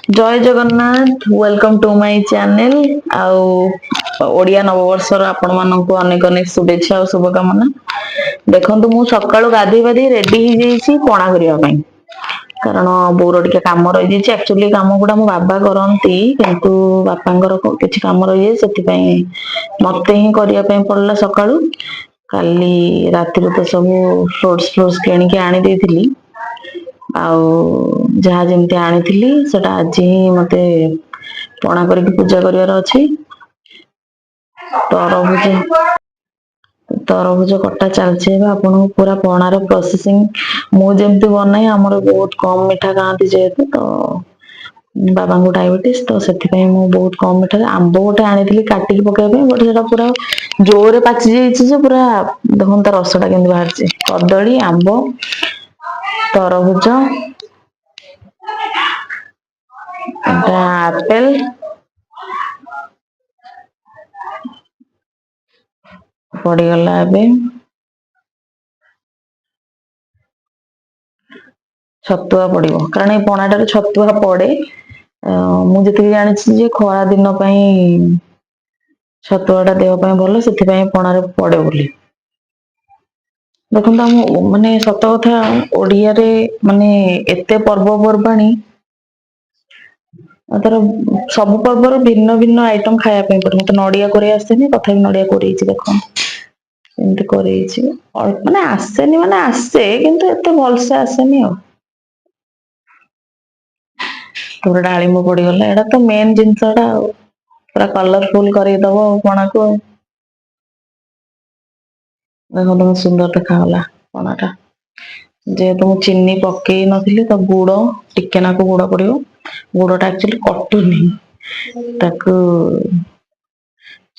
Jay Jagannath, welcome to my channel. ଆଉ ଓଡିଆ ନବବର୍ଷର ଆପଣ ମାନଙ୍କୁ ଅନେକ ଅନେକ ଶୁଭେଚ୍ଛା ଆଉ ଶୁଭକାମନା। ଦେଖନ୍ତୁ, ମୁଁ ସକାଳୁ ଗାଧେଇ ପାଧେଇ ରେଡି ହେଇଯାଇଛି ପଣା କରିବା ପାଇଁ, କାରଣ ବୋଉର ଟିକେ କାମ ରହିଯାଇଛି। ଆକ୍ଚୁଆଲି କାମ ଗୁଡା ମୋ ବାବା କରନ୍ତି, କିନ୍ତୁ ବାପାଙ୍କର କିଛି କାମ ରହିଯାଇଛି, ସେଥିପାଇଁ ମତେ ହିଁ କରିବା ପାଇଁ ପଡିଲା ସକାଳୁ। କାଲି ରାତିରୁ ତ ସବୁ ଫ୍ରୁଟ୍ସ ଫ୍ରୁଟ୍ସ କିଣିକି ଆଣି ଦେଇଥିଲି, ଆଉ ଯାହା ଯେମିତି ଆଣିଥିଲି ସେଟା ଆଜି ହିଁ ମତେ ପଣା କରିକି ପୂଜା କରିବାର ଅଛି। ତରଭୁଜ ତରଭୁଜ କଟା ଚାଲିଛି ଏବେ। ଆପଣଙ୍କୁ ପୁରା ପଣାର ପ୍ରୋସେସିଂ ମୁଁ ଯେମିତି ବନାଏ, ଆମର ବହୁତ କମ ମିଠା ଖାଆନ୍ତି ଯେହେତୁ, ତ ବାବାଙ୍କୁ ଡାଇବେଟିସ୍, ତ ସେଥିପାଇଁ ମୁଁ ବହୁତ କମ ମିଠାରେ ଆମ୍ବ ଗୋଟେ ଆଣିଥିଲି କାଟିକି ପକେଇବା ପାଇଁ, ବଟ୍ ସେଟା ପୁରା ଜୋରରେ ପାଚି ଯାଇଛି ଯେ ପୁରା ଦେଖନ୍ତୁ ତା ରସଟା କେମିତି ବାହାରିଛି। କଦଳୀ, ଆମ୍ବ, ତରଭୁଜ, ଏଟା ଆପେଲ, ପଡିଗଲା। ଏବେ ଛତୁଆ ପଡିବ, କାରଣ ଏଇ ପଣାଟାରେ ଛତୁଆ ପଡେ। ମୁଁ ଯେତିକି ଜାଣିଛି ଯେ ଖରା ଦିନ ପାଇଁ ଛତୁଆ ଟା ଦେହ ପାଇଁ ଭଲ, ସେଥିପାଇଁ ପଣାରେ ପଡେ ବୋଲି। ଦେଖନ୍ତୁ, ଆମ ମାନେ ସତ କଥା ଓଡିଆରେ ମାନେ ଏତେ ପର୍ବପର୍ବାଣୀ, ଆଉ ତାର ସବୁ ପର୍ବର ଭିନ୍ନ ଭିନ୍ନ ଆଇଟମ ଖାଇବା ପାଇଁ ପଡେ। ମତେ ନଡିଆ କୋରେଇ ଆସେନି, ତଥାପି ନଡିଆ କୋରେଇଛି। ଦେଖନ୍ତୁ ଏମିତି କୋରେଇଛି। ମାନେ ଆସେନି, ମାନେ ଆସେ କିନ୍ତୁ ଏତେ ଭଲସେ ଆସେନି। ଆଉ ତାପରେ ଡାଳିମ୍ବ ପଡିଗଲା। ଏଇଟା ତ ମେନ୍ ଜିନିଷଟା, ଆଉ ପୁରା କଲରଫୁଲ କରିଦବ ଆଉ ପଣାକୁ। ଆଉ ଦେଖନ୍ତୁ, ସୁନ୍ଦର ଦେଖାଗଲା ପଣାଟା। ଯେହେତୁ ମୁଁ ଚିନି ପକେଇ ନଥିଲି, ତ ଗୁଡ ଟିକେ ନାକୁ ଗୁଡ ପଡିବ। ଗୁଡଟା ଆକ୍ଚୁଆଲି କଟୁନି, ତାକୁ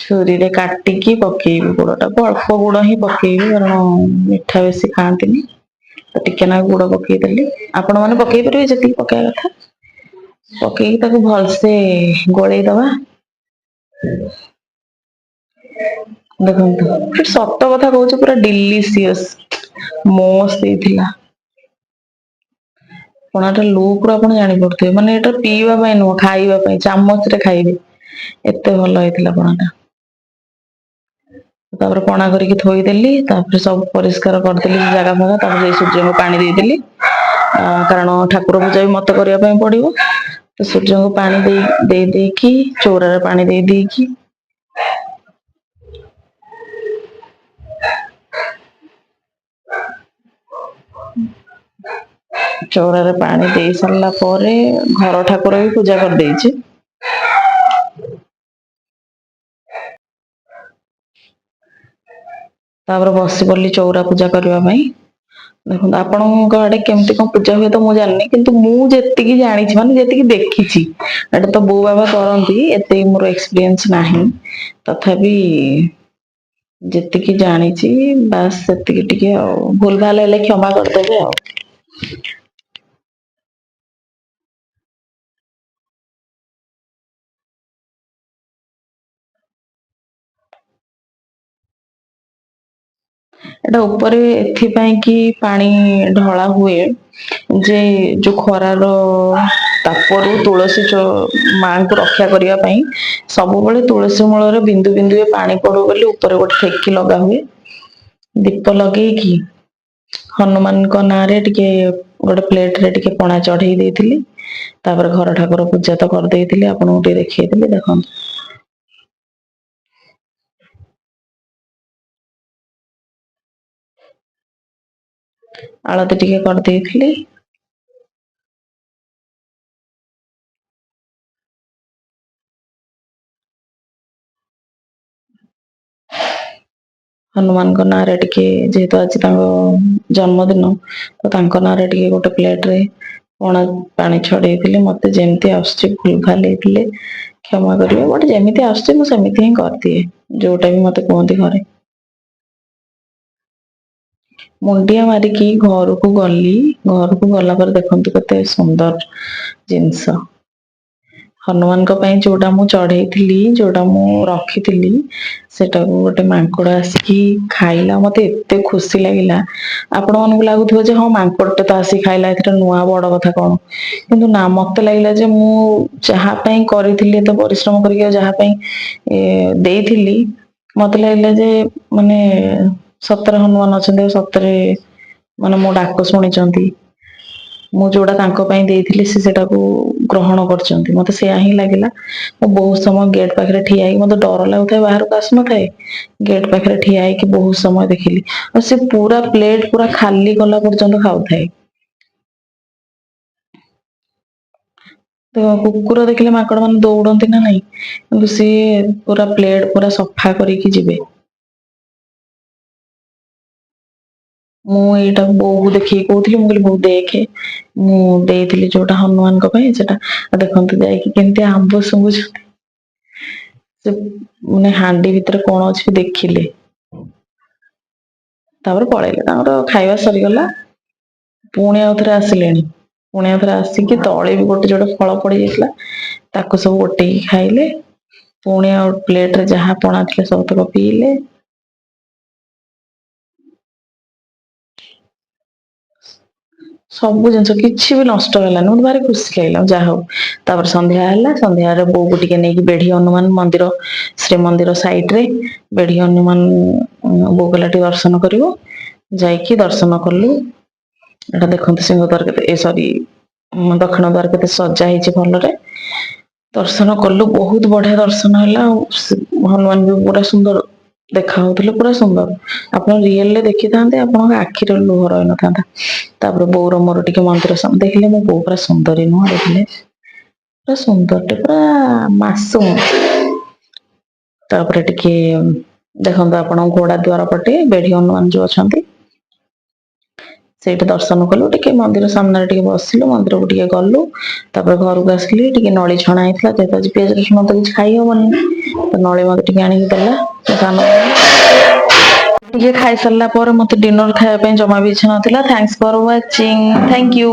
ଛୁରୀରେ କାଟିକି ପକେଇବି ଗୁଡଟାକୁ। ଅଳ୍ପ ଗୁଡ ହିଁ ପକେଇବି, କାରଣ ମିଠା ବେଶୀ ଖାଆନ୍ତିନି। ତ ଟିକେ ନାକୁ ଗୁଡ ପକେଇଦେଲି, ଆପଣ ମାନେ ପକେଇ ପାରିବେ ଯେତିକି ପକେଇବା କଥା। ପକେଇକି ତାକୁ ଭଲସେ ଗୋଳେଇ ଦବା। ଦେଖନ୍ତୁ, ସତ କଥା କହୁଛି, ପୁରା ଡିଲିସିୟସ୍, ମସ୍ତ ହେଇଥିଲା ପଣାଟା। ଲୁକ୍ ରୁ ଆପଣ ଜାଣିପାରୁଥିବେ, ମାନେ ଏଇଟା ପିଇବା ପାଇଁ ନୁହଁ, ଖାଇବା ପାଇଁ, ଚାମଚରେ ଖାଇବେ, ଏତେ ଭଲ ହେଇଥିଲା ପଣାଟା। ତାପରେ ପଣା କରିକି ଥୋଇଦେଲି, ତାପରେ ସବୁ ପରିଷ୍କାର କରିଦେଲି ସେ ଜାଗା ଫାଗା। ତାପରେ ଯାଇ ସୂର୍ଯ୍ୟଙ୍କୁ ପାଣି ଦେଇଦେଲି, କାରଣ ଠାକୁର ପୂଜା ବି ମତେ କରିବା ପାଇଁ ପଡିବ। ତ ସୂର୍ଯ୍ୟଙ୍କୁ ପାଣି ଦେଇ ଦେଇ ଦେଇକି, ଚଉରାରେ ପାଣି ଦେଇ ଦେଇକି, ଚଉରାରେ ପାଣି ଦେଇ ସାରିଲା ପରେ ଘର ଠାକୁର ବି ପୂଜା କରିଦେଇଛି। ତାପରେ ବସି ପଡିଲି ଚଉରା ପୂଜା କରିବା ପାଇଁ। ଦେଖନ୍ତୁ, ଆପଣଙ୍କ ଆଡେ କେମିତି କଣ ପୂଜା ହୁଏ ତ ମୁଁ ଜାଣିନି, କିନ୍ତୁ ମୁଁ ଯେତିକି ଜାଣିଛି, ମାନେ ଯେତିକି ଦେଖିଛି, ଏଟା ତ ବୋଉ ବାବା କରନ୍ତି, ଏତେ ମୋର ଏକ୍ସପିରିଏନ୍ସ ନାହିଁ। ତଥାପି ଯେତିକି ଜାଣିଛି ବାସ୍ ସେତିକି ଟିକେ, ଆଉ ଭୁଲ ଭାଲ ହେଲେ କ୍ଷମା କରିଦେବେ। ଆଉ ଏଟା ଉପରେ ଏଥିପାଇଁ କି ପାଣି ଢଳା ହୁଏ ଯେ ଯୋଉ ଖରାର ତାପରୁ ତୁଳସୀ ମାଙ୍କୁ ରକ୍ଷା କରିବା ପାଇଁ ସବୁବେଳେ ତୁଳସୀ ମୂଳରେ ବିନ୍ଦୁ ବିନ୍ଦୁଏ ପାଣି ପଡୁ ବୋଲି ଉପରେ ଗୋଟେ ଠେକି ଲଗା ହୁଏ। ଦୀପ ଲଗେଇକି ହନୁମାନଙ୍କ ନାଁରେ ଟିକେ ଗୋଟେ ପ୍ଲେଟରେ ଟିକେ ପଣା ଚଢେଇ ଦେଇଥିଲି। ତାପରେ ଘର ଠାକୁର ପୂଜା ତ କରିଦେଇଥିଲି, ଆପଣଙ୍କୁ ଟିକେ ଦେଖେଇଥିଲି। ଦେଖନ୍ତୁ, ଆଳତି ଟିକେ କରିଦେଇଥିଲି। ହନୁମାନଙ୍କ ନାଁରେ ଟିକେ, ଯେହେତୁ ଆଜି ତାଙ୍କ ଜନ୍ମଦିନ, ତ ତାଙ୍କ ନାଁରେ ଟିକେ ଗୋଟେ ପ୍ଲେଟରେ ପଣା ପାଣି ଛଡେଇଥିଲି। ମତେ ଯେମିତି ଆସୁଛି, ଭୁଲ ଭାଲ ହେଇଥିଲେ କ୍ଷମା କରିବେ, ବଟ୍ ଯେମିତି ଆସୁଛି ମୁଁ ସେମିତି ହିଁ କରିଦିଏ, ଯୋଉଟା ବି ମତେ କୁହନ୍ତି ଘରେ। ମୁଣ୍ଡିଆ ମାରିକି ଘରକୁ ଗଲି। ଘରକୁ ଗଲା ପରେ ଦେଖନ୍ତୁ କେତେ ସୁନ୍ଦର ଜିନିଷ, ହନୁମାନଙ୍କ ପାଇଁ ଯୋଉଟା ମୁଁ ଚଢେଇଥିଲି, ଯୋଉଟା ମୁଁ ରଖିଥିଲି, ସେଟାକୁ ଗୋଟେ ମାଙ୍କଡ ଆସିକି ଖାଇଲା। ମତେ ଏତେ ଖୁସି ଲାଗିଲା। ଆପଣମାନଙ୍କୁ ଲାଗୁଥିବ ଯେ ହଁ, ମାଙ୍କଡଟେ ତ ଆସିକି ଖାଇଲା, ଏଥିରେ ନୂଆ ବଡ କଥା କଣ? କିନ୍ତୁ ନା, ମତେ ଲାଗିଲା ଯେ ମୁଁ ଯାହା ପାଇଁ କରିଥିଲି, ଏତେ ପରିଶ୍ରମ କରିକି ଆଉ ଯାହା ପାଇଁ ଦେଇଥିଲି, ମତେ ଲାଗିଲା ଯେ ମାନେ ସତରେ ହନୁମାନ ଅଛନ୍ତି ଆଉ ସତରେ ମାନେ ମୋ ଡାକ ଶୁଣିଛନ୍ତି। ମୁଁ ଯୋଉଟା ତାଙ୍କ ପାଇଁ ଦେଇଥିଲି, ସେ ସେଟାକୁ ଗ୍ରହଣ କରିଛନ୍ତି। ମତେ ସେୟା ହିଁ ଲାଗିଲା। ମୁଁ ବହୁତ ସମୟ ଗେଟ୍ ପାଖରେ ଠିଆ ହେଇକି, ମତେ ଡର ଲାଗୁଥାଏ, ବାହାରକୁ ଆସୁନଥାଏ, ଗେଟ୍ ପାଖରେ ଠିଆ ହେଇକି ବହୁତ ସମୟ ଦେଖିଲି ଆଉ ସେ ପୁରା ପ୍ଲେଟ ପୁରା ଖାଲି କଲା ପର୍ଯ୍ୟନ୍ତ ଖାଉଥାଏ। ତ କୁକୁର ଦେଖିଲେ ମାଙ୍କଡ ମାନେ ଦୌଡନ୍ତି ନା ନାଇଁ? କିନ୍ତୁ ସିଏ ପୁରା ପ୍ଲେଟ ପୁରା ସଫା କରିକି ଯିବେ। ମୁଁ ଏଇଟା ବୋଉକୁ ଦେଖିକି କହୁଥିଲି। ମୁଁ କହିଲି, "ବୋଉ, ଦେଖେ, ମୁଁ ଦେଇଥିଲି ଯୋଉଟା ହନୁମାନଙ୍କ ପାଇଁ ସେଟା।" ଦେଖନ୍ତୁ, ଯାଇକି କେମିତି ଆମ୍ବ ଶୁଙ୍ଘୁଛନ୍ତି। ସେ ମାନେ ହାଣ୍ଡି ଭିତରେ କଣ ଅଛି ଦେଖିଲେ, ତାପରେ ପଳେଇଲେ। ତାଙ୍କର ଖାଇବା ସରିଗଲା। ପୁଣି ଆଉ ଥରେ ଆସିଲେଣି। ପୁଣି ଆଉ ଥରେ ଆସିକି ତଳେ ବି ଗୋଟେ ଯୋଉଟା ଫଳ ପଡି ଯାଇଥିଲା, ତାକୁ ସବୁ ଗୋଟେଇକି ଖାଇଲେ। ପୁଣି ଆଉ ପ୍ଲେଟରେ ଯାହା ପଣା ଥିଲା ସବୁତକ ପିଇଲେ। ସବୁ ଜିନିଷ କିଛି ବି ନଷ୍ଟ ହେଲାନି। ମତେ ଭାରି ଖୁସି ଲାଗିଲା, ଯାହା ହଉ। ତାପରେ ସନ୍ଧ୍ୟା ହେଲା। ସନ୍ଧ୍ୟାରେ ବୋଉକୁ ଟିକେ ନେଇକି ବେଢି ହନୁମାନ ମନ୍ଦିର, ଶ୍ରୀମନ୍ଦିର ସାଇଡ ରେ ବେଢି ହନୁମାନ, ବୋଉ କହିଲା ଟିକେ ଦର୍ଶନ କରିବ। ଯାଇକି ଦର୍ଶନ କଲୁ। ଏଟା ଦେଖନ୍ତୁ, ସିଂହ ଦ୍ୱାର କେତେ, ଏ ସରି, ଦକ୍ଷିଣ ଦ୍ୱାର କେତେ ସଜା ହେଇଛି ଭଲରେ। ଦର୍ଶନ କଲୁ, ବହୁତ ବଢିଆ ଦର୍ଶନ ହେଲା। ଆଉ ହନୁମାନ ବି ପୁରା ସୁନ୍ଦର ଦେଖା ହଉଥିଲେ, ପୁରା ସୁନ୍ଦର। ଆପଣ ରିଏଲରେ ଦେଖିଥାନ୍ତେ, ଆପଣଙ୍କ ଆଖିରେ ଲୁହ ରହିନଥାନ୍ତା। ତାପରେ ବୋଉର ମୋର ଟିକେ ମନ୍ଦିର ଦେଖିଲେ। ମୋ ବୋଉ ପୁରା ସୁନ୍ଦରୀ ନୁହଁ? ଦେଖିଲେ, ପୁରା ସୁନ୍ଦରଟେ, ପୁରା ମାସୁମ। ତାପରେ ଟିକେ ଦେଖନ୍ତୁ ଆପଣ, ଘୋଡା ଦ୍ୱାର ପଟେ ବେଢି ହନୁମାନ ଯୋଉ ଅଛନ୍ତି, ସେଇଠି ଦର୍ଶନ କଲୁ। ଟିକେ ମନ୍ଦିର ସାମ୍ନାରେ ଟିକେ ବସିଲୁ, ମନ୍ଦିରକୁ ଟିକେ ଗଲୁ। ତାପରେ ଘରକୁ ଆସିଲି। ଟିକେ ନଳି ଛଣା ହେଇଥିଲା। ଯେହେତୁ ଆଜି ପିଆଜ ରସୁଣ ତ କିଛି ଖାଇ ହବନି, ତ ନଳି ମତେ ଟିକେ ଆଣିକି ଦେଲା ସାନ। ଟିକେ ଖାଇସାରିଲା ପରେ ମତେ ଡିନର ଖାଇବା ପାଇଁ ଜମା ବି ଇଚ୍ଛା ନଥିଲା। Thanks for watching, thank you.